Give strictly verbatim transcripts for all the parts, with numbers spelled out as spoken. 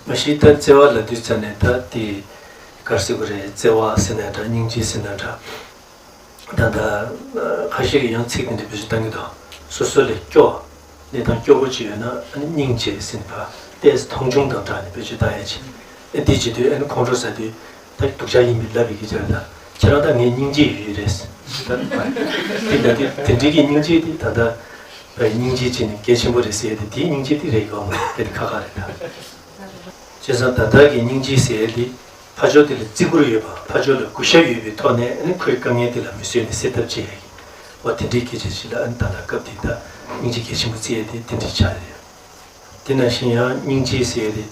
མ་གཞི་ད་བརྩེ་བ་ལབ་དུས་ཙ་ནས་ད་དེ་ག་རེ་ཟེར་དགོས་རེད། བརྩེ་བ་ཟེར་ན་འདྲ། སྙིང་རྗེ་ཟེར་ན་འདྲ། ད་ལྟ་ཁ་ཤས་ཀྱིས་ཡང་ཚིག་དེ་འདྲ་བེད་སྤྱོད་བཏང་གི་འདུག་སོ་སོ་ལས་སྐྱོ་བ། གནས་སྟངས་སྐྱོ་པོ་ཅིག་ཡོད་ན་ཨ་ནི་སྙིང་རྗེ་ཟེར་ནས་ཕར་ཏོག་ཙམ་མཐོང་ཆུང་དང་སྦྲགས་ནས་བེད་སྤྱོད་བཏང་ཡ་ཅིག་ཨ་འདི་བྱེད་དུས་ཨ་ནི་ཁོང་ཁྲོ་ཟ་དུས་ད་སྡུག་ཅག་ཡིན་པའི་ལབ་པའི་སྐད་ཆ་རེད། ད་ཁྱེད་རང་ད་ངའི་སྙིང་རྗེ་ཡོད་ཡོད་རེད། ད་འདི་ལབ་དུས་དེ་འདྲའི་གི་སྙིང་རྗེ་དེ་ད་ལྟ་བའི་སྙིང་རྗེ་བྱས་ནས་གལ་ཆེན་པོ་རེད་ཟེར་ཡ་དེ་དེའི་སྙིང་རྗེ་དེ་རེད་ཡོད་མ་རེད། དེ་ཁ་ཁ་རེད་ད། བྱས་ཙང་ད་ལྟ་གི་སྙིང་རྗེ་ཟེར་ཡ་དེ། ཕར་ཕྱོགས་དེ་ལ་བརྩི་བཀུར་ཡོད་པ། ཕར་ཕྱོགས་ལ་གུས་ཞབས་ཡོད་པའི་ཐོག་ནས་ཨ་ནི་ཁོའི་དཀའ་ངལ་དེ་ལ་མི་བཟོད་ནས་སེལ་ཐབས་བྱེད་ཡ་ཡིན། འོ་དེ་འདྲའི་སྐད་ཆ་ཞིག་ལ་ཨ་ནི་ད་ལྟ་སྐབས་དེ་ད་སྙིང་རྗེ་གལ་ཆེན་པོ་བརྩི་ཡ་དེ་དེ་འདྲའི་ཆགས་རེད། དེ་ནང་བཞིན་ཡང་སྙིང་རྗེ་ཟེར་ཡ་དེ་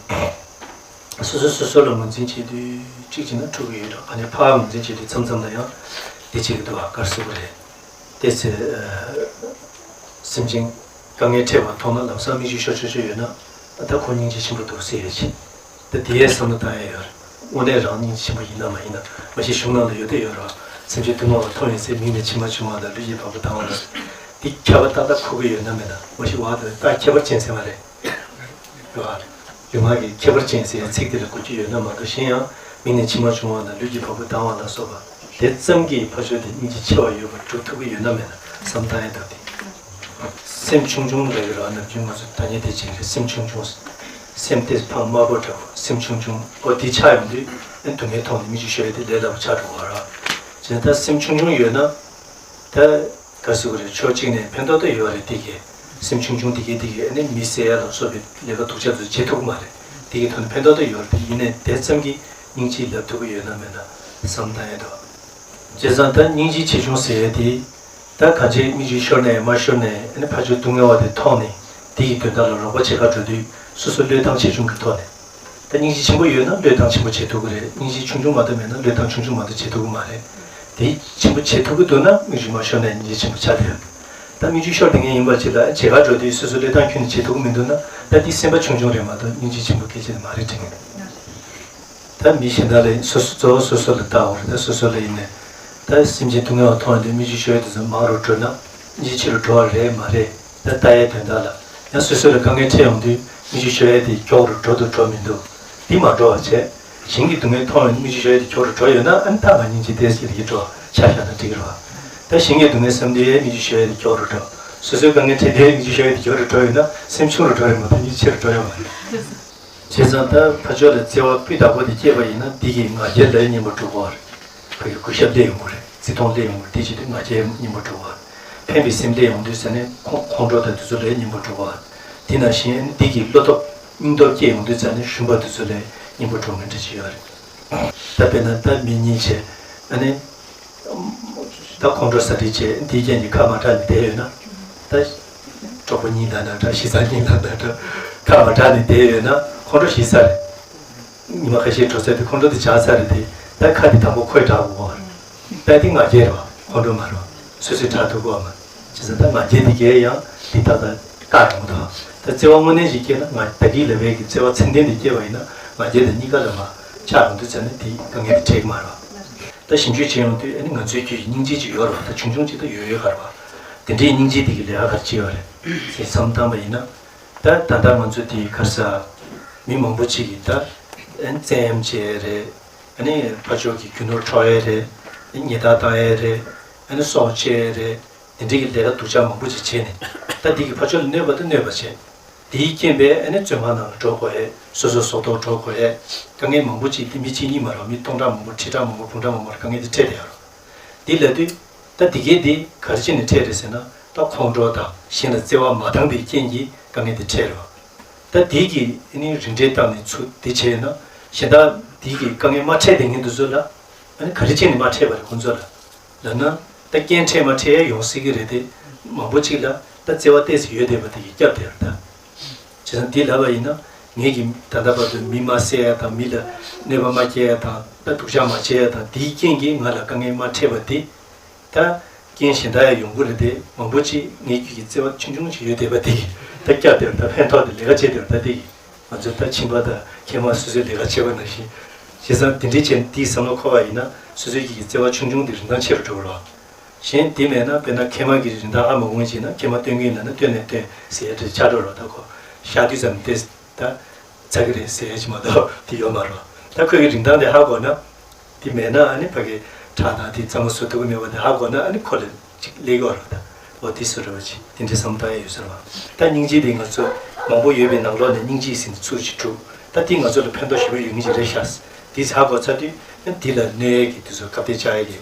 སོ་སོ་སོ་སོ་ལ་ངོས་འཛིན་བྱེད་དུས་གཅིག་བྱས་ན་ཕྲུ་གུ་ཡོད་རེད། ཨ་ནི་ཕར་ངོས་འཛིན་བྱེད་དུས་མཚམས་མཚམས་ལ་ཡང་དེ་བྱེད་ཀྱི་འདུག་བ། ག་རེ་ཟེར་དགོས་རེད། དེ་ཚེ་སེམས་ཅན་དཀའ་ངལ་འཕྲད་པ་མཐོང་ན་ལམ་སང་མིག་ཆུ་ཤོར་ཤོར་ཤོར་ཡོད་ན་ད་ཁོ་སྙིང་རྗེ་ཆེན་པོ་འདུག་ཟེར་ཡོད་ཅིག་ད་དེའི་བསམ་བློ་བཏང་ཡས་ཡོད་རེད། དངོས་གནས་རང་སྙིང་རྗེ་ཆེན་པོ་ཡིན་ན་མ་ཡིན་ན། མ་གཞི་གཞུང་ནང་ལ་ཡོད་དེ་ཡོད་རེད། སེམས་ཅན་སྡུག་བསྔལ་བ་མཐོང་ཡོང་ཚེ་མིག་ནས་མཆི་མ་བྱུང་བ་དང་ལུས་ཀྱི་བ་སྤུ་ལྡང་བ་དང་། དེ་ཁྱབ་པ་ཏག་ཏག་ཁུག་གི་ཡོད་ན་མེད་ན། མ་གཞི་བ་དང་ད་ཁྱད་པར་ཅན་ཟེར་བ་རེད། རེད་བ། ལུས་ངག་གི་ཁྱད་པར་ཅན་ཟེར་ཡ་ཚིག་དེ་ལ་གོ་རྒྱུ་ཡོད་ན་མ་གཏོགས། གཞན་ཡང་མིག་ནས་མཆི་མ་བྱུང་བ་དང་ལུས་ཀྱི་བ་སྤུ་ལྡང་བ་ལ་སོགས་པ་དེ་ཙམ་གྱིས་ཕར་ཕྱོགས་དེ་སྙིང་རྗེ་ཆེ་བ་ཡོད་པར་སྒྲུབ་ཐུབ་ཀྱི་ཡོད་ན་མེད་ན་བསམ་བཏང་ཡས་འདུག་སྟེ། སེམས་ཆུང་ཆུང་ལབ་ཀྱི་རེད་བ། ནམ་རྒྱུན་ང་ཚོ་ཐ་སྙད་དེ་བྱེད་ཀྱི་རེད། སེམས་ཆུང་ཆུང་། སེམས་དེ་ཕར་དམར་པོ་འདྲ་བོ། སེམས་ཆུང་ཆུང་། ཨོ་དེ་ཆགས་ཡོང་དུས་ཨ་ནི་སྡུག་བསྔལ་མཐོང་ནས་མིག་ཆུ་ཤོར་ཡས་དེ་ལས་སླ་པོ་ཆགས་འགྲོ་གི་རེད་བ། བྱས་ན་ད་སེམས་ཆུང་ཆུང་ཡོད་ན། ད་ག་ཟེར་དགོས་རེད། ཕྱོགས་གཅིག་ནས་ཕན་ཐོགས་ད་ཡོད་རེད། དེ་གས་སེམས་ཆུང་ཆུང་དེ་གས་དེ་གས་ཨ་ནི་མི་བསད་ཡ་ལ་སོགས་པའི་ལས་ཀ་སྡུག་ཅག་ཚོ་བྱེད་ཐུབ་ཀྱི་མ་རེད། དེ་གས་ཐོག་ནས་ཕན་ཐོགས་ད་ཡོད་རེད། དེ་ཡིན་ནའི་དེ་ཙམ་གྱིས་སྙིང་རྗེ་ལབ་ཐུབ་ཀྱི་ཡོད་ན་མེད་ན་བསམ་བཏང་ཡས་འདུག་བྱས་ཙང་ད་སྙིང་རྗེ་ཆེ་ཆུང་ཟེར་ཡས་དེ། ད་གང་ཅིའི་མིག་ཆུ་ཤོར་ནའི་མ་ཤོར་ནའི་ཨ་ནི་ཕར་ཕྱོགས་སྡུག་བསྔལ་བ་དེ་མཐོང་ནས་དེ་ཡི་དོན་དག་ལ་རོགས་པ་བྱེད་ག་འགྲོ་དུས་སོ་སོ་བློས་བཏང་ཆེ་ཆུང་གི་ཐོག་ནས། ད་སྙིང་རྗེ་ཆེན་པོ་ཡོད་ན་བློས་བཏང་ཆེན་པོ་བྱེད་ཐུབ་ཀྱི་རེད། སྙིང་རྗེ་ཆུང་ཆུང་མ་གཏོགས་མེད་ན་བློས་བཏང་ཆུང་ཆུང་མ་གཏོགས་བྱེད་ཐུབ་ཀྱི་མ་རེད། དེ་ཆེན་པོ་བྱེད་ཐུབ་ཀྱི་འདུག་ན་མིག་ཆུ་མ་ཤོར་ནའི་སྙིང་རྗེ་ཆེན་པོ་ཆགས་བསྡད་ཡོད། ད་མིག་ཆུ་ཤོར་བསྡད་མཁན་ཡིན་པ་ཅིག་ལ་བྱེད་ག་འགྲོ་དུས་སོ་སོ་བློས་བཏང་ཁྱོན་ནས་བྱེད་ཐུབ་ཀྱི་མི་འདུག་ན། ད་དེ་སེམས་པ་ཆུང་ཆུང་རེད་མ་གཏོགས་སྙིང་རྗེ་ཆེན་པོ་སྐད་ཆ་དེ་མ་རེད་དྲན་གྱི་འདུག་ད་མི་གཞན་དག་ལ་སོ་སོ་གཙོ་བོ་སོ་སོ་ལ་བལྟ་འོ་རེད། ད་སོ་སོ་ལ་ཡིན་ནའི་ད་སེམས་ཅན་སྡུག་བསྔལ་བ་མཐོང་ཡོང་དུས་མིག་ཆུ་ཤོར་ཡས་དེ་ཚོ་མང་རུ་འགྲོ་ན་སྙིང་རྗེ་ཆེ་རུ་འགྲོ་བ་རེད་མ་རེད། ད་ལྟ་ཡའི་དོན་དག་ལ་ཡང་སོ་སོ་ལ་དཀའ་ངལ་འཕྲད་ཡོང་དུས་མིག་ཆུ་ཤོར་ཡས་དེ་མགྱོགས་རུ་འགྲོ་འདུག་འགྲོ་མི་འདུག་འདི་མ་འགྲོ་བ་བྱས། གཞན་གྱི་སྡུག་བསྔལ་མཐོང་ཡོང་དུས་མིག་ཆུ་ཤོར་ཡས་དེ་མགྱོགས་རུ་འགྲོ་ཡོད་ན་ཨ་ནི་ད་ང་སྙིང་རྗེ་ཏོག་ཙམ་ཡར་འགྲོ་ཆ་བཞག་ན་འགྲིག་གི་རེད་བ། ད་གཞན་གྱི་སྡུག་བསྔལ་བསམ་དུས་མིག་ཆུ་ཤོར་ཡས་དེ་མགྱོགས་རུ་འགྲོ། སོ་སོའི་དཀའ་ངལ་འཕྲད་དུས་མིག་ཆུ་ཤོར་ཡས་དེ་མགྱོགས་རུ་འགྲོ་ཡོད་ན་སེམས་ཆུང་རུ་འགྲོ་ཡོད་མ་གཏོགས་སྙིང་རྗེ་ཆེ་རུ་འགྲོ་ཡོད་མ་རེད། བྱས་ཙང་ད་ཕར་ཕྱོགས་ལ་བརྩེ་བ་སྤུས་དག་པོ་དེ་སྐྱེས་པ་ཡིན་ན་འདི་གིས་ང་རྒྱལ་ལ་སྙོམས་པོ་འགྲོ་གི་རེད། ཕ་གི་གུས་ཞབས་སླེབས་ཡོང་གི་རེད། བརྩི་མཐོང་སླེབས་ཡོང་གི་རེད། དེ་བྱེད་དུས་ང་རྒྱལ་སྙོམས་པོ་འགྲོ་གི་རེད། ཕན་པའི་སེམས་སླེབས་ཡོང་དུས་ཙ་ནས་ཁོང་ཁོང་ཁྲོ་དང་དེ་ཚོ་ལ་སྙོམས་པོ་འགྲོ་གི་རེད། དེ་ནང་བཞིན་འདི་གིས་བློ་སྟོབས་སྙིང་སྟོབས་སྐྱེས་ཡོང་དུས་ཙ་ནས་ཞུམ་པ་དེ་ཚོ་ལ་སྙོམས་པོ་འགྲོ་མཁན་འདྲ་ཅིག་ཡོད་རེད། ད་དཔེར་ན་ད་མི་གཉིས་བྱས་ཨ་ནི། ད་ཁོང་ཁྲོ་ཟ་འདྲ་བྱས་འདིའི་རྐྱེན་གྱིས་ཁ་མ་གྲགས་ནས་བསྡད་ཡོད་ན། ད་གྲོགས་པོ་གཉིས་ལ་ན་འདྲ། གཞི་རྩ་གཉིས་ལ་ན་འདྲ། ཁ་མ་གྲགས་ནས་བསྡད་ཡོད་ན་ཁོང་ཁྲོ་ཞི་ཚར་རེད། ཉི་མ་ཁ་ཤས་འགྲོ་ཚར་དུས་ཁོང་ཁྲོ་དེ་འཇགས་ཚར་རེད་དེ། ད་ཁ་དེ་དང་པོ་ཁོས་གྲགས་དགོས་པ་རེད། ད་དེ་ང་རྒྱལ་རེད་བ། ཁོང་ཁྲོ་མ་རེད་བ། སོ་སོས་གྲགས་ཐུབ་དགོས་བ་མ། བྱས་ཙང་ད་ང་རྒྱལ་དེ་གས་ཡང་དེ་ད་ད་བཀག་ཡོང་གི་འདུག་ད་བརྩེ་བ་དངོས་གནས་ཤིག་སྐྱེས་ན། ང་ད་གིན་ལབ་པའི་གི་བརྩེ་བ་ཚད་ལྡན་དེ་སྐྱེས་པ་ཡིན་ན་ང་རྒྱལ་དང་གཉིས་ཀ་ལ་མ་ཆགས་ཡོང་དུས་ཙ་ནས་དེ་དཀའ་ངལ་དེ་འཕྲད་ཀྱི་མ་རེད་བ། ད་ཞིབ་འཇུག་བྱེད་ཡོང་དུས་ཨ་ནི་ང་ཚོའི་རྒྱུད་ཀྱི་སྙིང་རྗེ་ཅིག་ཡོད་རེད་བ། ད་ཆུང་ཆུང་ཅིག་ད་ཡོད་ཡོད་ག་རེད་བ། དེ་འདྲའི་སྙིང་རྗེ་དེ་གི་ལས་ཀ་ག་རེ་བྱེད་ཡོད་རེད་ཟེར་བསམ་བཏང་པ་ཡིན་ན། ད་ད་ལྟ་ང་ཚོ་དེ་ག་རེ་ཟེར། མི་མང་པོ་ཅིག་གིས་ད་ཨ་ནི་བཙན་གཡེམ་བྱེད་ཡས་རེད། ཨ་ནི་ཕར་ཕྱོགས་ཀྱི་རྒྱུ་ནོར་འཕྲོག་ཡས་རེད། ཨ་ནི་ཉེས་རྡུང་བཏང་ཡས་རེད། ཨ་ནི་སྲོག་བཅད་ཡས་རེད། དེ་འདྲའི་གི་ལས་ཀ་སྡུག་ཅག་མང་པོ་ཅིག་བྱས་ནས། ད་འདི་གི་ཕར་ཕྱོགས་ལ་གནོད་པ་དང་གནོད་པ་བྱས། དེའི་རྐྱེན་པས་ཨ་ནི་བཙོན་ཁང་ནང་ལ་འགྲོ་དགོས་ཡས། སོ་སོ་སྲོག་ཐོག་འགྲོ་དགོས་ཡས། དཀའ་ངལ་མང་པོ་ཅིག་དེ་མི་གཅིག་གཉིས་མ་རེད། མི་སྟོང་ཕྲག་མང་པོ། ཁྲི་ཕྲག་མང་པོ། འབུམ་ཕྲག་མང་པོ་དཀའ་ངལ་དེ་འཕྲད་བསྡད་ཡོད་རེད། འདི་ལབ་དུས་ད་འདི་གས་འདི་ག་རེ་བྱས་ནས་འཕྲད་རེད་ཟེར་ན། ད་ཁོང་ཁྲོ་དང་གཞན་ལ་བརྩེ་བ་མ་འདང་བའི་རྐྱེན་གྱིས་དཀའ་ངལ་དེ་འཕྲད་རེད་བ། ད་འདི་གི་ཨ་ནི་རིགས་འགྲེ་བཏང་ནས་ཚུར་འདི་བྱས་ན། གཞན་དག་འདི་གི་དཀའ་ངལ་མ་འཕྲད་བསྡད་མཁན་དེ་ཚོ་ལ་ཨ་ནི་ག་རེ་བྱས་ནས་མ་འཕྲད་པ་རེད་ཁོང་ཚོ་ལ། ལབ་ན། ད་རྐྱེན་འཕྲད་མ་འཕྲད་ཡང་ཡོང་སྲིད་ཀྱི་རེད་དེ། མང་པོ་ཅིག་ལ་ད་བརྩེ་བ་ཏོག་ཙམ་ཡོད་བསྡད་པ་དེ་གིས་བསྐྱབས་བསྡད་ཡོད་རེད་ད། བྱས་ཙང་འདི་ལབ་པ་ཡིན་ན། ངེད་ཀྱིས་ད་ལྟ་བར་དུ་མི་མ་བསད་ཡ་དང་། མི་ལ་གནོད་པ་མ་སྐྱེལ་ཡ་དང་། ད་སྡུག་ཅག་མ་བྱེད་ཡ་དང་། འདིའི་རྐྱེན་གྱིས་ང་ལ་དཀའ་ངལ་མ་འཕྲད་པ་དེ། ད་རྐྱེན་གཞན་དག་ཡང་ཡོང་གི་རེད་དེ། མང་པོ་ཅིག་ངེད་ཀྱི་བརྩེ་བ་ཆུང་ཆུང་ཞིག་ཡོད་བསྡད་པ་དེ་གིས་ད་བསྐྱབས་བསྡད་ཡོད་རེད་ད། ཕན་ཐོགས་དེ་ལས་ཀ་བྱེད་བསྡད་ཡོད་རེད་ད། དེ་གིས། ང་ཚོ་ད་ཁྱིམ་པ་དང་ཁྱིམ་མ་སོ་སོའི་ལས་ཀ་བྱེད་པ་ནང་བཞིན། བྱས་ཙང་དེ་འདྲའི་བྱས་ནས་དེའི་བསམ་བློ་འཁོར་བ་ཡིན་ན། སོ་སོའི་གི་བརྩེ་བ་ཆུང་ཆུང་དེ་རིན་ཐང་ཆེ་རུ་འགྲོ་གི་རེད། གཞན་དེ་མེད་ན། དཔེར་ན་མཁལ་མ་གི་རིན་ཐང་ཧ་མ་གོ་མཁན་ཅིག་ན། མཁལ་མ་སྟོན་གི་ཡིན་ལབ་ན་སྟོན་ནས་སྟོན་ཟེར་ཡ་དེ་ཆགས་འགྲོ་རེད་ད། ཁོ་བཞག་དུས་ཙམ་དེ་ད་ ཚར་གི་རེད་ཟེར་ཡ་ཅིག་མ་གཏོགས་དེ་ཡོད་མ་རེད། ད་ཁོ་གི་རིན་ཐང་དེ་ཧ་གོ་ན། དེ་མེད་ན་ཨ་ནི་ཕ་གི་ཁྲག་དང་དེ་གཙང་མ་བཟོ་ཐུབ་ཀྱི་མེད་པ་དེ་ཧ་གོ་ན་ཨ་ནི་ཁོ་ལ་ཅིག་སླེབས་ཀྱི་ཡོད་རེད་ད། འོ་དེ་བཟོ་འདྲ་བ་ཅིག་དེ་འདྲའི་བསམ་བློ་བཏང་ཡ་ཡོད་ས་རེད་བ། ད་སྙིང་རྗེ་དེ་ང་ཚོ་མང་པོ་ཡོད་པའི་ནང་ལོགས་ནས་སྙིང་རྗེ་ཟེར་ནས་ཚུར་ཅིག་གྲུབ། ད་དེ་ང་ཚོ་ལ་ཕན་ཐོགས་ཞེ་པོ་ཡོད་མཁན་ཅིག་རེད་ཤག་དེ་ཧ་གོ་ཚར་དུས་ཨ་ནི་དེ་ལ་གནོད་ཡ་གི་དེ་ཚོ་ཁ་གཏད་བཅག་ཡ་གི་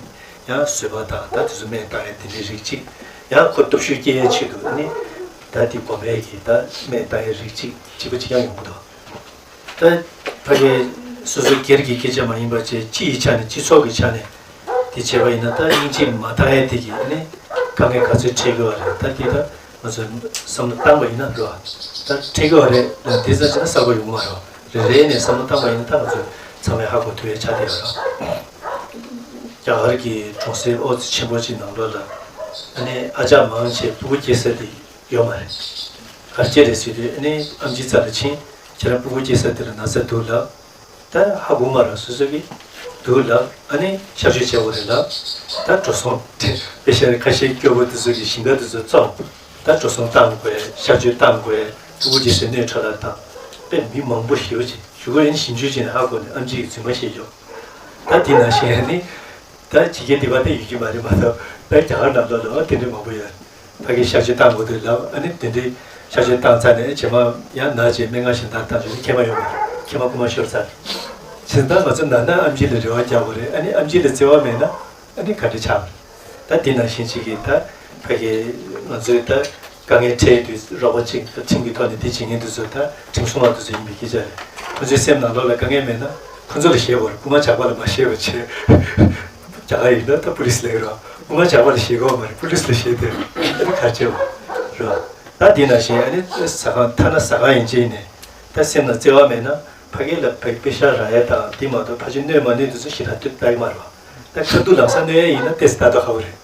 ཡང་བཟོད་པ་དང་ད་དེ་ཚོ་སྨན་བཏང་ཡ་དེ་འདྲའི་རིགས་གཅིག་ཡང་ཁོ་སྟོབས་ཤུགས་སྐྱེ་ཡའི་ཆེད་དུ་ཨ་ནི་ད་དེ་སྒོམ་ཡ་གི་ད་སྨན་བཏང་ཡ་རིགས་གཅིག་གཅིག་པ་གཅིག་རྐྱང་ཡོང་གི་འདུག་ད་ཕ་གི་སོ་སོ་སྒེར་གྱི་སྐད་ཆ་མ་ཡིན་པ་བྱས་སྤྱི་ཡི་ཆ་ནས་སྤྱི་ཚོགས་ཀྱི་ཆ་ནས་དེ་བྱས་པ་ཡིན་ན་ད་སྙིང་རྗེ་མ་བཏང་ཡ་དེ་གི་ཨ་ནི་དཀའ་ངལ་ག་ཚོད་འཕྲད་ཀྱི་ཡོད་རེད། ད་དེ་ད་ང་ཚོས་བསམ་བློ་བཏང་པ་ཡིན་ན་འགྲོ་ཨ། ད་འཕྲད་ཀྱི་ཡོད་རེད་ལ་དེ་ཙམ་བྱས་ན་གསར་པ་ཡོང་གི་མ་རེད། རེ་རེ་ནས་བསམ་བློ་བཏང་པ་ཡིན་ན་ད་ང་ཚོས་ཚང་མས་ཧ་གོ་ཐུབ་ཡ་ཆགས་བསྡད་ཡོད་རེད། རྒྱ་གར་གྱི་གྲོང་གསེབ་ཨོ་ཙི་ཆེན་པོ་ཅིག་ནང་ལོགས་ལ་ཨ་ནི་ཨ་ཅག་མང་ཆེ་སྤུ་གུ་སྐྱེ་ས་དེ་ཡོད་མ་རེད། ག་རེ་བྱས་རེད་ཟེར་དུས་ཨ་ནི་ཨེམ་ཆི་རྩ་ལ་ཕྱིན། ཁྱེད་རང་སྤུ་གུ་སྐྱེ་ས་དེ་ལ་ན་ཚ་འདུག་ལབ། ད་ཧ་གོ་མ་རེད། སོ་སོ་གིས་འདུག་ལབ། ཨ་ནི་གཤག་བཅོས་བྱེད་དགོས་རེད་ལབ། ད་འགྲོ་སོང་དེ་དཔེ་བཤད་ཁ་ཤས་སྐྱོ་པོ་དེ་ཚོ་གི་ཞིང་ཁ་དེ་ཚོ་བཙོང་། ད་འགྲོ་སོང་བཏང་དགོས། གཤག་བཅོས་བཏང་དགོས། སྤུ་གུ་སྐྱེ་སའི་སྣོད་འཕྲོ་བརླག་བཏང་། དཔེ་མི་མང་པོ་ཞེ་པོ་ཅིག་གཞུག་གུ་ཨ་ནི་ཞིབ་འཇུག་བྱས་ནས་ཧ་གོ་ནས་ཨེམ་ཆི་གིས་རྫུན་མ་བཤད་ཀྱོག་ད་དེ་ནང་བཞིན་ནི་ད་ཇི་སྐད་འདི་པ་དེ་ཡོད་ཀྱི་མ་རེད་མ་གཏོགས་ད་རྒྱ་གར་ནང་ལོགས་ལ་དེ་འདྲ་མང་པོ་ཡོད། ཕ་གིར་གཤག་བཅོས་བཏང་དགོས་དུས་ལབ། ཨ་ནི་དེ་འདྲའི་གཤག་བཅོས་བཏང་ཚར་ནས་རྗེས་མ་ཡང་ན་བྱས་སྨན་ཁང་གཞན་དག་བཏང་བྱུང་ནས་མཁལ་མ་ཡོད་མ་རེད། མཁལ་མ་རྐུ་མ་ཤོར་ཚར། བྱས་ཙང་ང་ཚོ་ན་ན་ཨེམ་ཆི་ལ་རེ་བ་རྒྱག་དགོས་རེད། ཨ་ནི་ཨེམ་ཆི་ལ་བརྩེ་བ་མེད་ན་ཨ་ནི་ག་འདྲ་ཆགས་པ་རེད། ད་དེ་ནང་བཞིན་ཅིག་གིས་ད་ཕ་གི་ང་ཚོའི་ད་དཀའ་ངལ་འཕྲད་དུས་རོགས་པ་གཅིག་ཁྲིམས་ཀྱི་ཐོག་ནས་དེ་བྱེད་མཁན་དེ་ཚོ་ད་ཁྲིམས་སྲུང་བ་དེ་ཚོ་ཡིན་པའི་སྐད་ཆ་རེད། ཁོ་ཚོའི་སེམས་ནང་ལོགས་ལ་དཀའ་ངལ་མེད་ན་ཁོ་ཚོ་ལ་ཞེད་དགོས་རེད། རྐུ་མ་ཇག་པ་ལ་མ་ཞེད་པ་བྱས། རྒྱ་གར་ཡིན་ན་ད་པུ་ལིས་ལབ་ཀྱི་རེད། རྐུ་མ་ཇག་པ་ལ་ཞེད་དགོས་མ་རེད། པུ་ལིས་ལ་ཞེད་དེ་ཨ་ནི་ག་རེ་བྱེད་དགོས་རེད། ད་དེ་ནང་བཞིན་ཨ་ནི་ཟ་ཁང་ཐ་ན་ཟ་ཁང་ཡན་ཆད་ནས་ད་སེམས་ནང་བརྩེ་བ་མེད་ན། ཕ་གི་ལ་ཕ་གི་པེ་ཤ་རག་ཡ་དང་དེ་མ་གཏོགས་ཕ་ཆེ་གནོད་མ་གནོད་དེ་ཚོ་ཞེ་དྲག་ལྟ་གི་མ་རེད་བ། ད་ཁ་ཐུག་ལམ་སང་གནོད་ཡ་ཡིན་ན་ཏོག་ཙམ་ལྟ་རྟོག་ཁག་པོ་རེད།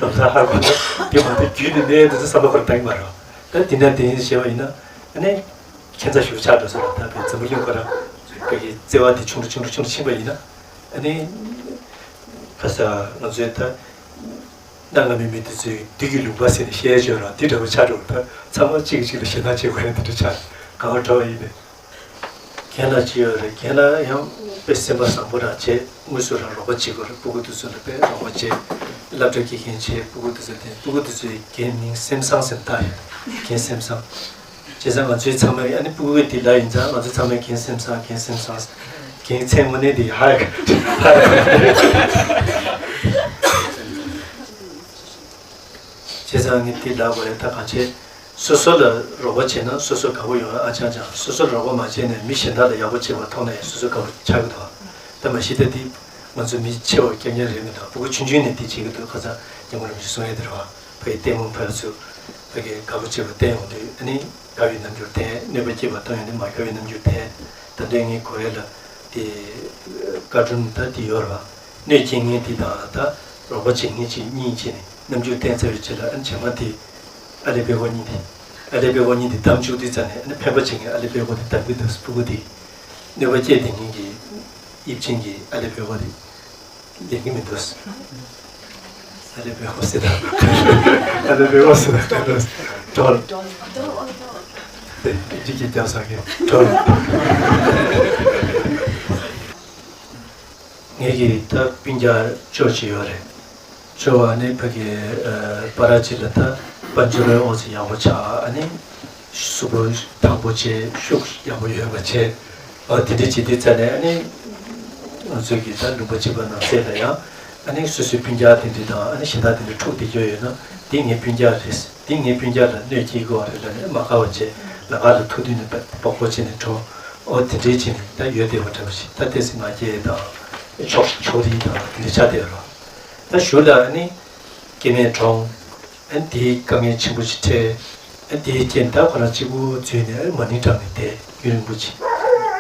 ལམ་སང་ཧ་གོ་ན་དེ་མ་གཏོགས་རྒྱུད་ནས་གནོད་ཡ་དེ་ཚོ་བསམ་བློ་ཁོ་རང་བཏང་གི་མ་རེད་བ། ད་དེ་འདྲ་དེ་ཡིན་ཞེས་པ་ཡིན་ན་ཨ་ནི་ཁྱད་མཚར་ཞིག་ཆགས་འགྲོ་ས་རེད། ད་བའི་འཛམ་བུ་གླིང་ཁོ་རང་ཕ་གི་བརྩེ་བ་དེ་ཆུང་དུ་ཆུང་དུ་ཆུང་དུ་ཕྱིན་པ་ཡིན་ན་ཨ་ནི་ཁ་ས་ང་ཚོའི་ད་གནའ་སྔ་མོའི་མི་དེ་ཚོས་བདུད་ཀྱི་ལུང་པ་ཟེར་ནས་བཤད་ཡ་ཅིག་ཡོད་རེད་བ། དེ་འདྲ་པོ་ཆགས་འགྲོ་བ། ད་ཚང་མ་གཅིག་གིས་གཅིག་ལ་ཞེད་སྣང་བྱེད་དགོས་ཡ་དེ་འདྲ་ཆགས་གང་བ་འདྲ་བ་ཡིན་པས། རྒན་ལགས་ཅི་ཡོད་རེད། རྒན་ལགས་ཡང་དཔེ་སེམས་པ་བཟང་པོ་རང་བྱས། དངོས་སུ་རང་རོགས་པ་བྱེད་དགོས་རེད། སྤུ་གུ་དེ་ཚོ་ལ་དཔེ་རོགས་པ་བྱས། སློབ་གྲྭ་སྐྱེལ་མཁན་བྱས། སྤུ་གུ་དེ་ཚོ་དེ་སྤུ་གུ་དེ་ཚོའི་རྒན་མིང་སེམས་བཟང་ཟེར་བཏགས་ཡོད། རྒན་སེམས་བཟང་། བྱས་ཙང་ང་ཚོའི་ཚང་མས་ཨ་ནི་སྤུ་གུ་དེ་ལ་ཡིན་ཙང་ང་ཚོ་ཚང་མས་རྒན་སེམས་བཟང་། རྒན་སེམས་བཟང་། རྒན་མཚན་དངོས་གནས་དེ་ཧ་ཧ། བྱས་ཙང་ངས་དེ་ལབ་དགོས་རེད། ད་གང་བྱས། སོ་སོ་ལ་རོགས་པ་བྱས་ན་སོ་སོ་དགའ་པོ་ཡོང་ཨ་ཅང་ཅང་། སོ་སོ་ལ་རོགས་པ་མ་བྱས་ནས་མི་གཞན་དག་ལ་ཡག་པོ་བྱེད་པ་མཐོང་ན་ཡང་སོ་སོ་དགའ་པོ་ཆགས་ཀྱི་འདུག་ད་མ་གཞི་ད་འདི་ང་ཚོ་མི་ཆེ་བ་རྐྱང་རྐྱང་རེད་མི་འདུག་སྤུ་གུ་ཆུང་ཆུང་ནས་འདི་བྱེད་ཀྱི་འདུག་ཁ་སང་རྒན་པོ་རིན་པོ་ཆེས་གསུང་ཡས་དེ་རེད་བ། ཕ་གི་ལྟད་མོ་ཕར་ཚུར་ཕ་གི་དགའ་པོ་བྱེད་པ་བསྟན་ཡོང་དུས་ཨ་ནི་དགའ་བའི་རྣམ་འགྱུར་བསྟན། གནོད་པ་སྐྱེལ་བ་བཏང་ཡོང་དུས་མ་དགའ་བའི་རྣམ་འགྱུར་བསྟན། ད་ལྟ་ངའི་གོ་ཡས་ལ་དེ་ཀར་ཊུན་ད་འདི་ཡོད་རེད་བ། གནོད་སྐྱེལ་མཁན་དེ་དང་ད་རོགས་པ་བྱེད་མཁན་གཅིག་གཉིས་བྱས་ནས་རྣམ་འགྱུར་བསྟན་ཚར་བའི་རྗེས་ལ་ཨ་ནི་རྗེས་མ་དེ་ཨ་ལེ་པད་ཀོ་གཉིས་དེ། ཨ་ལེ་པད་ཀོ་གཉིས་དེ་བསྡམས་བཅུག་དུས་ཙ་ནས་ཨ་ནི་ཕན་པ་བྱེད་མཁན་ཨ་ལེ་པད་ཀོ་དེ་བསྡམས་ཀྱི་འདུག་སྤུ་གུ་དེ། གནོད་པ་སྐྱེལ་བསྡད་མཁན་གྱི་དབྱིབས་ཅན་གྱི་ཨ་ལེ་པད་ཀོ་དེ་ལེན་གྱི་མི་འདུག་ཨ་ལེ་པད་ཀོ་ཟེར་དང་། ཨ་ལེ་པད་ཀོ་ཟེར་དང་། ཌོལ། ཌོལ། དེ་ཨིན་ཇི་གི་རྒྱབ་ས་གི་ཌོལ། ངེད་ཀྱི་ད་སྤུན་ཀྱག་ཅོ་ཅིག་ཡོད་རེད། ཅོ་བ་ནི་ཕ་གི་ཨ་པ་ར་ཅིག་ལ་ད་དཔལ་འབྱོར་ཨོ་ཙི་ཡག་པོ་ཆགས། ཨ་ནི་གཟུགས་པོ་ཐང་པོ་བྱས། ཤུགས་ཡག་པོ་ཡོད་པ་བྱས། ཨ་དེ་འདྲ་བྱེད་དུས་ཙ་ནས་ཨ་ནི་ང་ཚོའི་གི་ད་ལུང་པ་གཅིག་པ་ནང་སྲིད་ལ་ཡང་ཨ་ནི་སོ་སོའི་སྤུན་ཀྱག་དེ་འདྲ་དང་ཨ་ནི་གཞན་དག་དེ་འདྲ་འཁྲུག་བསྡད་ཀྱི་ཡོད་ན་འདི་ངའི་སྤུན་ཀྱག་རེད། འདི་ངའི་སྤུན་ཀྱག་ལ་གནོད་སྐྱེལ་གྱི་ཡོད་རེད་ལབ་ནས་མ་དགའ་བ་བྱས། ལམ་ཁ་ལ་ཐུག་དུས་ནས་ད་སྦག་སྦག་བྱས་ནས་འགྲོ། ཨོ་དེ་འདྲའི་བྱས་ནས་ད་ཡོད་བསྡད་པ་འདྲ་བ་ཞིག་ད་ཏོག་ཙམ་ང་རྒྱལ་དང་ཕྱོགས་ཕྱོགས་རིས་དང་དེ་འདྲ་ཆགས་བསྡད་ཡོད་རེད། ད་གཞུག་ལ་ཨ་ནི་སྐྱེ་དམན་གྲོངས། ཨ་ནི་དེའི་དཀའ་ངལ་ཆེན་པོ་ཞིག་འཕྲད། ཨ་ནི་དེའི་རྐྱེན་ད་ཁོ་རང་གཅིག་པུ་འཛུལ་ནས་ཨ་ནི་མ་ཎི་བགྲངས་ནས་བསྡད་ཡུན་རིང་པོ་ཅིག་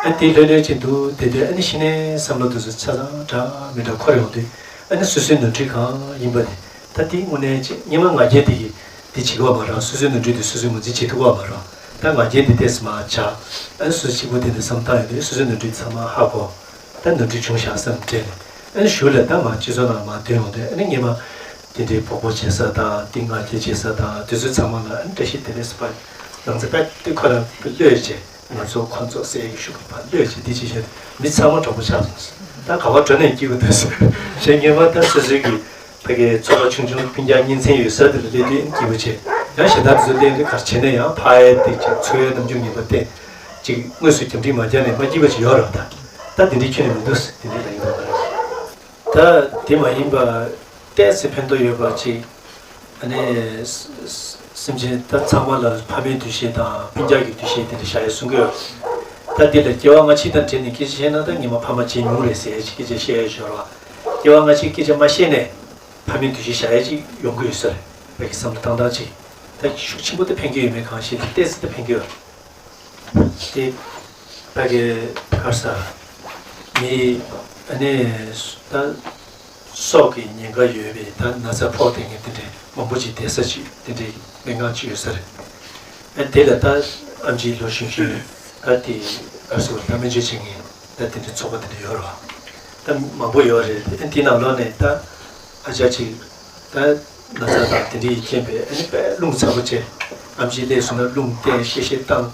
ཨ་ནི་དེ་ལྷོད་ལྷོད་ཅིག་འདུག་བསྡད་དུས་ཨ་ནི་ཕྱི་ནས་བསམ་བློ་དེ་ཚོ་ཆ་ཚང་འདྲ་མི་འདྲ་འཁོར་ཡོང་དུས་ཨ་ནི་སོ་སོའི་ནོར་འཁྲུལ་གང་ཡིན་པ་དེ། ད་དེ་དངོས་གནས་ཅིག་སྔོན་མ་ང་རྒྱལ་དེ་གིས་དེ་བྱེད་ཀྱི་ཡོད་མ་རེད། སོ་སོའི་ནོར་འཁྲུལ་དེ་སོ་སོས་ངོས་འཛིན་བྱེད་ཐུབ་ཀྱི་ཡོད་མ་རེད། ད་ང་རྒྱལ་དེ་ཏོག་ཙམ་མར་བཞག་ཨ་ནི་སོ་སོ་གཅིག་པུ་དེ་ནས་བསམ་བཏང་ཡོང་དུས་སོ་སོའི་ནོར་འཁྲུལ་ཚང་མ་ཧ་གོ་ད་ནོར་འཁྲུལ་བྱུང་བཞག་བསམ་དྲན་ནས་ཨ་ནི་གཞུག་ལ་ད་མར་སྤྱི་ཚོགས་ནང་མར་ཐོན་ཡོང་དུས་ཨ་ནི་སྔོན་མ་དེ་འདྲའི་སྦག་སྦག་བྱེད་ས་དང་དེ་ང་རྒྱལ་བྱེད་ས་དང་དེ་ཚོ་ཚང་མ་ལ་ཨ་ནི་བཀྲ་ཤིས་བདེ་ལེགས་ཟེར་བ་ནང་ཚེ་པད་དེ་ཁོ་རང་གློད་བྱས། ང་ཚོ་ཁོང་ཚོ་ཟས་ཀྱི་ཤུགས་ཕར་གློད་བྱས་འདི་བྱས་བྱས། མི་ཚང་མ་གྲོགས་པོ་ཆགས་སོང་། ད་ག་པར་འགྲོ་ནས་སྐྱིད་པོ་འདུག་ཟེར། གཞན་ངེས་པར་ད་སོ་སོའི་གི་ཕ་གིའི་ཚོགས་པ་ཆུང་ཆུང་སྤུན་ཀྱག་གཉེན་ཚན་ཡོད་ས་དེ་ལ་སླེབས་དུས་སྐྱིད་པོ་བྱས། ཡང་གཞན་དག་དེ་ཚོ་སླེབས་དུས་ག་རེ་བྱས་ན་ཡང་ཕ་ཡའི་དེ་ཅིག་འཚོ་བའི་རྣམ་འགྱུར་ངན་པ་བསྟན། ཅིག་དངོས་སུ་རྒྱབ་འགྲིག་མ་རྒྱག་ནས་མ་སྐྱིད་པ་ཅིག་ཡོད་རེད་བ། ད་ད་དེ་འདྲའི་ཁྱོན་ནས་མི་འདུག་ཟེར། དེ་འདྲའི་ལ་ཡིན་པ་མ་རེད། ད་དེ་མ་ཡིན་པ་ཏོག་ཙམ་ཕན་ཐོགས་ཡོད་པ་ཅིག་ཨ་ནི་ས་ས་སེམས་ཅན་ད་ཚང་མ་ལ་ཕ་མའི་འདུ་ཤེས་དང་སྤུན་ཀྱག་གི་འདུ་ཤེས་དེ་འདྲ་བཞག་ཡ་གསུང་གི་ཡོད། ད་འདི་ལ་སྐྱེ་བ་སྔ་ཕྱི་དང་འབྲེལ་ནས་སྐད་ཆ་བཤད་ན་ད་ངས་མ་ཕ་མ་བརྗེད་མྱོང་རེད་ཟེར་ཡ་ཅིག་སྐད་ཆ་བཤད་ཡ་ཡོད་རེད་བ། སྐྱེ་བ་སྔ་ཕྱི་སྐད་ཆ་མ་བཤད་ནས་ཕ་མའི་འདུ་ཤེས་བཞག་ཡ་ཅིག་ཡོང་གི་ཡོད་ས་རེད། བོད་ཀྱི་བསམ་བློ་བཏང་སྟངས་ཅིག་ད་ཤུགས་ཆེན་པོ་ད་ཕན་གྱི་ཡོད་མེད་གང་ཤེས་ཏེ་ཏོག་ཙམ་ད་ཕན་གྱི་ཡོད། དེ་ཕ་གི་ག་རེ་ཟེར། མི་ཨ་ནི་ད་སྲོག་གི་ཉེན་ཁ་ཡོད་པའི་ད་ན་ཚ་ཕོག་བསྡད་མཁན་དེ་འདྲའི་མང་པོ་ཅིག་བསྡད་ས་ཅིག་དེ་འདྲའི་སྨན་ཁང་ཅིག་ཡོད་ས་རེད། ཨ་དེ་ལ་ད་ཨེམ་ཆིའི་ལོ་གཞོན་གཞོན་ད་དེ་ག་རེ་ཟེར་ད་སྨན་བཅོས་བྱེད་མཁན་ད་དེ་འདྲའི་ཚོགས་པ་དེ་འདྲ་ཡོད་རེད་བ། ད་མང་པོ་ཡོད་རེད། ཨ་དེ་ནང་ལོགས་ནས་ད་ཨ་ཅག་ཅིག་ད་ན་ཚ་དང་དེ་འདྲའི་ཡི་རྐྱེན་པས་ཨ་ནི་དཔེ་རླུང་ཚ་པོ་བྱས། ཨེམ་ཆི་སླེབས་སོང་ན་རླུང་བསྟན་གཤེ་གཤེ་བཏང་།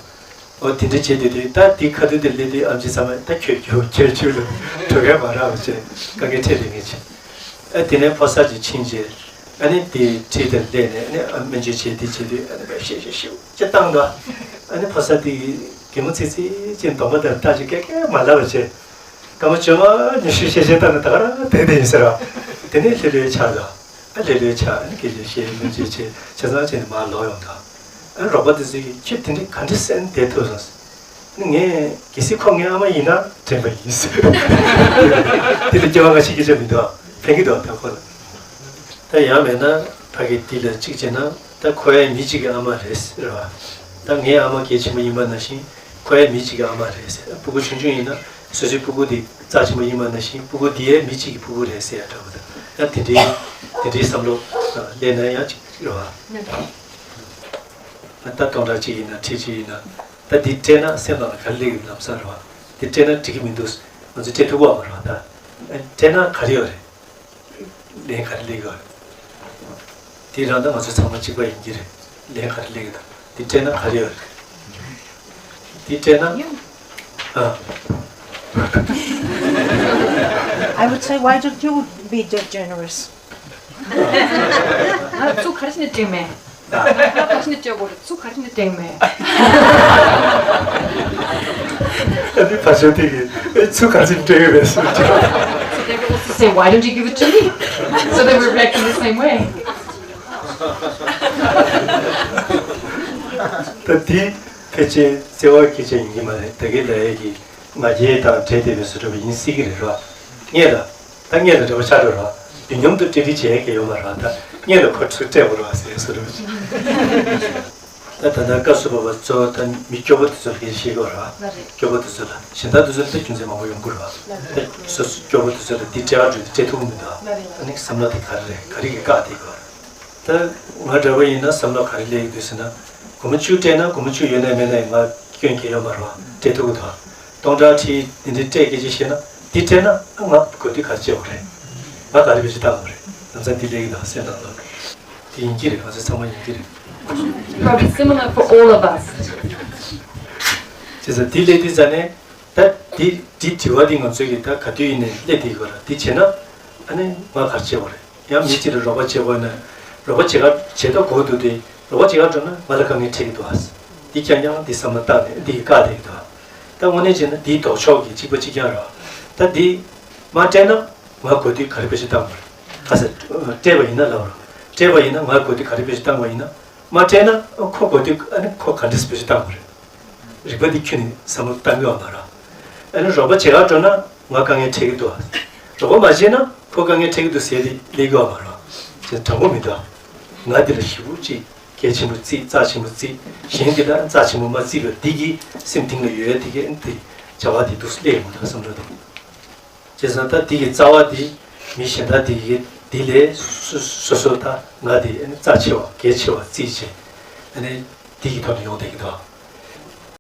འོ་དེ་འདྲ་བྱས་དུས་དུས་ད་དེ་ཁ་ཐུག་དེ་སླེབས་དུས་ཨེམ་ཆི་ཚང་མས་ད་ཁྱོད་ཁྱོད་ཁྱོད་ཁྱོད་ལ་གྲོས་ཁ་མ་རག་པ་བྱས་དཀའ་ངལ་འཕྲད་ལས་ངེས་བྱས། ཨ་དེ་ནས་ཕོ་གསར་ཅིག་ཕྱིན་རྗེས་ཨ་ནི་དེ་ཁྲིད་དེར་སླེབས་ནས་ཨ་ནི་ཨ་སྨན་བཅོས་བྱས་དེ་བྱས་དུས་ཨ་ནི་དཔེ་གཤེ་གཤེ་གཤེ་ཅིག་བཏང་འདུག་ཨ་ནི་ཕོ་གསར་དེ་གད་མོ་ཚིག་ཚིག་ཅིག་གདོང་པ་དེར་ལྟ་ཅིག་སྐད་སྐད་མ་ལབ་པ་བྱས། སྐར་མ་བཅོ་ལྔ་ཉི་ཤུ་ཤས་ཤས་བཏང་ནས་ད་ག་རང་བསྡད་བསྡད་ཡིན་ཟེར་བ། དེ་ནས་ལྷོད་ལྷོད་ཆགས་ལ། ཨ་ལྷོད་ལྷོད་ཆགས་ཨ་ནི་སྐད་ཆ་བཤད་སྨན་བཅོས་བྱས་བྱས་ཙང་བྱས་ནས་མར་ལོག་ཡོང་དང་། ཨ་ནི་རོགས་པ་དེ་ཚོས་ཁྱོད་དེ་འདྲའི་ག་འདྲ་བསད་ནས་བསྡད་ཐུབ་སོང་ཟེར། ཨ་ནི་ངས་གལ་སྲིད་ཁོ་ངའི་ཨ་མ་ཡིན་ན་དྲན་པ་ཡིན་ཟེར། དེ་ལ་སྐྱེ་བ་སྔ་ཕྱི་སྐད་ཆ་མི་འདུག་ཕན་གྱི་འདུག་ད་ཁོ་ལ། ད་ཡང་མེད་ན་ཕ་གི་འདི་ལ་གཅིག་བྱས་ན་ད་ཁོ་ཡང་མི་གཅིག་གི་ཨ་མ་རེད་ཟེར་བ། ད་ངའི་ཨ་མ་གལ་ཆེན་པོ་ཡིན་པ་ནང་བཞིན་ཁོ་ཡང་མི་གཅིག་གི་ཨ་མ་རེད་ཟེར། སྤུ་གུ་ཆུང་ཆུང་ཡིན་ན་སོ་སོའི་སྤུ་གུ་དེ་རྩ་ཆེན་པོ་ཡིན་པ་ནང་བཞིན་སྤུ་གུ་དེ་ཡང་མི་གཅིག་གི་སྤུ་གུ་རེད་ཟེར་ཡ་འདྲ་བོ་དང་ཡང་དེ་འདྲའི་དེ་འདྲའི་བསམ་བློ་སླེབས་ན་ཡང་གཅིག་རེད་བ། ད་སྟོང་ཕྲག་གཅིག་ཡིན་ན་ཁྲི་གཅིག་ཡིན་ན་ད་འདི་སྤྲད་ན་སེམས་ནང་ལ་ག་རེ་སླེབས་ཡོད་ལམ་སང་རེད་བ། འདི་སྤྲད་ན་འགྲིག་གི་མི་འདུག་ང་ཚོས་སྤྲད་ཐུབ་ཀྱི་ཡོད་མ་རེད་བ། ད་སྤྲད་ན་ག་རེ་ཡོད་རེད། ལན་ག་རེ་སླེབས་ཀྱི་ཡོད་རེད། དེ་རང་ད་ང་ཚོ་ཚང་མ་གཅིག་པ་ཡིན་གྱི་རེད། ལན་ག་རེ་སླེབས་ཀྱི་འདུག་འདི་སྤྲད་ན་ག་རེ་ཡོད་རེད། འདི་སྤྲད་ན་ཨ། I would say, why don't you be that generous? ང་ཚོ་ག་རེ་བྱས་ནས་སྤྲད་མེད། ང་ག་རེ་བྱས་ནས་སྤྲད་དགོས་རེད། ཚུར་ག་རེ་བྱས་ནས་སྤྲད་མེད། ཨ་ནི་ཕ་ཤོད་དེ་གིས་ཨེ་ཚུར་ག་རེ་བྱས་ནས་སྤྲད་ཡོད་རེད་ཟེར་གྱི། So they would also say, why don't you give it to me? So they would react in the same way. ད་དེ་ཕལ་ཆེར་བརྩེ་བ་སྐད་ཆ་ཡིན་གྱི་མ་རེད། ད་གིན་ལབ་ཡས་ཀྱི་ང་རྒྱལ་དང་བྲལ་བསྡད་པའི་བཟོ་འདྲ་བ་ཡིན་སྲིད་ཀྱི་རེད་ར། ངས་ལ། ད་ངས་ལ་འདྲ་བ་ཆགས་འགྲོ་ར། ཡུན་སྙོམས་དུ་སྤྲད་རེས་བྱེད་མཁན་ཡོད་མ་རེད་བ། ད་ངས་ལ་ཁོ་ཚོས་སྤྲད་དགོས་རེད་བ་ཟེར་བཟོ་འདྲ་བ་ཞིག་ད་ད་ལྟ་སྐབས་སུ་བབ་པ་གཙོ་བོ་ད་མི་སྐྱོ་པོ་དེ་ཚོ་ལ་སྐད་ཆ་བཤད་དགོས་རེད་བ། སྐྱོ་པོ་དེ་ཚོ་ལ་གཞན་དག་དེ་ཚོ་ལ་ད་རྒྱུ་མཚན་མང་པོ་ཡོང་གི་རེད་བ། ད་སོ་སོ་སྐྱོ་པོ་དེ་ཚོ་ལ་འདི་སྤྲད་པ་འགྲོ་དུས་སྤྲད་ཐུབ་ཀྱི་མི་འདུག་ཨ་ནི་བསམ་བློ་དེ་ག་རེ་རེད། ག་རེ་གིས་བཀག་བསྡད་དགོས་རེད། ད་ང་འདྲ་བོ་ཡིན་ན་བསམ་བློ་ག་རེ་སླེབས་ཀྱི་འདུག་ཟེར་ན། སྒོར་མོ་བཅུ་སྤྲད་ན་སྒོར་མོ་བཅུ་ཡོད་ན་མེད་ན་ཡང་ང་སྐྱོན་གྱི་ཡོད་མ་རེད་བ། སྤྲད་ཐུབ་ཀྱི་འདུག་སྟོང་ཕྲག་ཁྲི་འདི་འདྲའི་སྤྲད་སྐད་ཆ་བཤད་ན་འདི་སྤྲད་ན་ང་དགོས་དུས་ག་རེ་བྱེད་དགོས་རེད། ང་ག་རེ་བེད་སྤྱོད་བཏང་དགོས་རེད། ལམ་སང་འདི་སླེབས་ཀྱི་འདུག་སེམས་ནང་ལ། དེ་ཡིན་གྱི་རེད། ང་ཚོ་ཚང་མ་ཡིན་གྱི་རེད། Probably similar for all of us. བྱས་ཙང་འདི་སླེབས་དུས་ཙ་ནས་ད་འདི་འདི་དྲི་བ་འདི་ང་ཚོ་གི་ད་ག་དུས་ཡིན་ནའི་སླེབས་བསྡད་ཀྱི་ཡོད་རེད། འདི་བྱས་ན་ཨ་ནི་ང་ག་རེ་བྱེད་དགོས་རེད། ཡང་མི་གཅིག་ལ་རོགས་པ་བྱེད་དགོས་ན། རོགས་པ་བྱེད་ག་བྱེད་ཐབས་དགོས་འདུག་སྟེ། རོགས་པ་བྱེད་ག་འགྲོ་ན་ང་ལ་དཀའ་ངལ་འཕྲད་ཀྱི་འདུག་ཨ། འདི་རྐྱང་རྐྱང་འདི་བསམ་བློ་བཏང་ནས་འདི་གི་བཀག་བསྡད་ཀྱི་འདུག་ཨ། ད་དངོས་གནས་བྱས་ན་འདིའི་ལྡོག་ཕྱོགས་ཀྱི་གཅིག་པ་གཅིག་རྐྱང་རེད་བ། ད་འདི་མ་སྤྲད་ན་ང་དགོས་དུས་ག་རེ་བེད་སྤྱོད་བཏང་དགོས་རེད། ཁ་ཟེར། སྤྲད་པ་ཡིན་ན་ལབ་རོགས། སྤྲད་པ་ཡིན་ན་ང་དགོས་དུས་ག་རེ་བེད་སྤྱོད་བཏང་དགོས་ཡིན་ན། མ་སྤྲད་ན་ཁོ་དགོས་དུས་ཨ་ནི་ཁོ་ག་འདྲས་བེད་སྤྱོད་བཏང་དགོས་རེད། རིག་པ་འདི་ཁྱོན་ནས་བསམ་བློ་བཏང་གི་ཡོད་མ་རེད། ཨ་ནི་རོགས་པ་བྱེད་ག་འགྲོ་ན་ང་དཀའ་ངལ་འཕྲད་ཀྱི་འདུག་རོགས་པ་མ་བྱས་ན་ཁོ་དཀའ་ངལ་འཕྲད་ཀྱི་འདུག་ཟེར་ཏེ་སླེབས་ཀྱི་ཡོད་མ་རེད། ཅེས་དྲང་པོ་མི་འདུག་ང་འདི་ལ་ཞེ་པོ་ཅིག་གལ་ཆེན་པོ་བརྩི། རྩ་ཆེན་པོ་བརྩི། གཞན་འདི་ལ་རྩ་ཆེན་པོ་མ་བརྩི་བར་འདི་གི་སེམས་གཏིང་ལ་ཡོད་ཡ་འདི་གི་ཨ་ནི་དེ་བྱ་བ་འདི་འདུག་སླེབས་ཡོང་གི་འདུག་བསམ་བློ་དེ། བྱས་ཙང་ད་འདི་གི་རྩ་བ་འདི་མི་གཞན་དག་འདི་གི་འདི་ལས་སོ་སོ་སོ་ད་ང་འདི་ཨ་ནི་རྩ་ཆེ་བ་གལ་ཆེ་བ་བརྩིས་བྱས་ཨ་ནི་འདི་གི་ཐོག་ནས་ཡོང་བསྡད་ཀྱི་འདུག